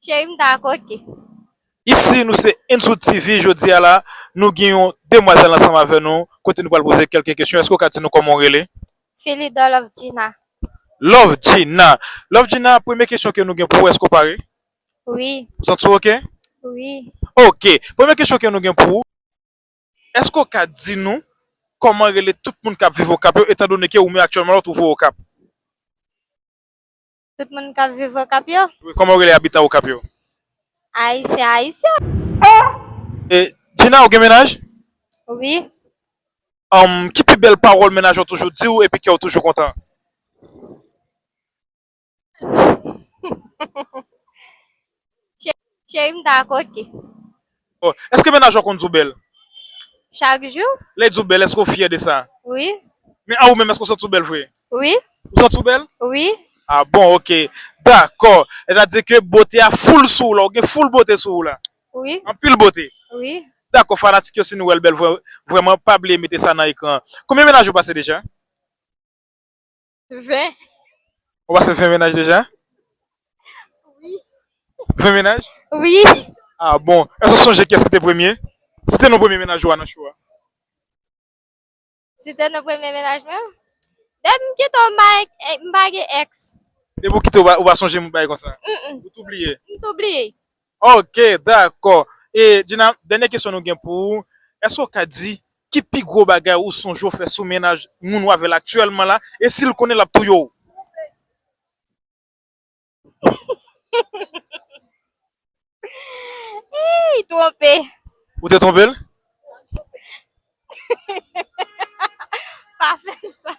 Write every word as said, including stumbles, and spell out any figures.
Cheri, m ta koke. Isi, nou se Inzout T V. Jodi a la, nou gen yon demwazèl ansanm avè nou, kote nou pral poze kèlke kesyon. Èske w ka di nou kòman w rele? Philidor Love Gina. Love Gina. Love Gina, premye kesyon ke nou gen pou ou, èske w pare? Wi. Ou santi w oke? Wi. Oke. Premye kesyon ke nou gen pou ou, èske w ka di nou kòman rele tout moun k ap viv Okap yo, etandone ke ou menm aktyèlman la ou twouve w Okap? Tout moun k ap viv Okap yo? Wi, kòman w rele abitan Okap yo? Ayisyen, Ayisyen. E, Gina, ou gen mennaj? Wi. Anm, ki pi bèl pawòl mennaj ou toujou di w epi kè w toujou kontan? Che-, cheri, m ta koke. Oh, èske mennaj ou konn di w bèl? Chak jou. Lè l di w bèl, èske w fyè de sa? Wi. Men a ou menm, èske w santi w bèl vre? Wi. Ou santi w bèl? Wi. Ah bon, oke. Dakò. Sètadi ke bote a full sou ou la, ou gen full bote sou ou la. Wi. Anpil bote. Wi. Dakò, fanatik yo, si nou wè l bèl vre, vrèman, pa bliye mete sa nan ekran. Konbyen mennaj ou pase deja? Ven. Ou pase ven mennaj deja? Wi. Ven mennaj? Wi. Ah bon. Èske w sonje kiyès ki te premye? Site non premye mennaj ou a nan show a. Site non premye mennaj mwen? Depi m kite w, m pa, m pa gen ex. Depi w kite w, ou pa, ou pa sonje moun bagay konsa? Mm-mm. Ou tou bliye? M tou bliye. Ok, dakò. E, Gina, dènye kesyon nou gen pou ou. Èske w ka di ki pi gwo bagay ou sonje w fè sou mennaj moun ou avè l aktyèlman la? E si l konnen l ap touye w? Ey, twonpe. Ou te twonpe l? Pa fè m sa.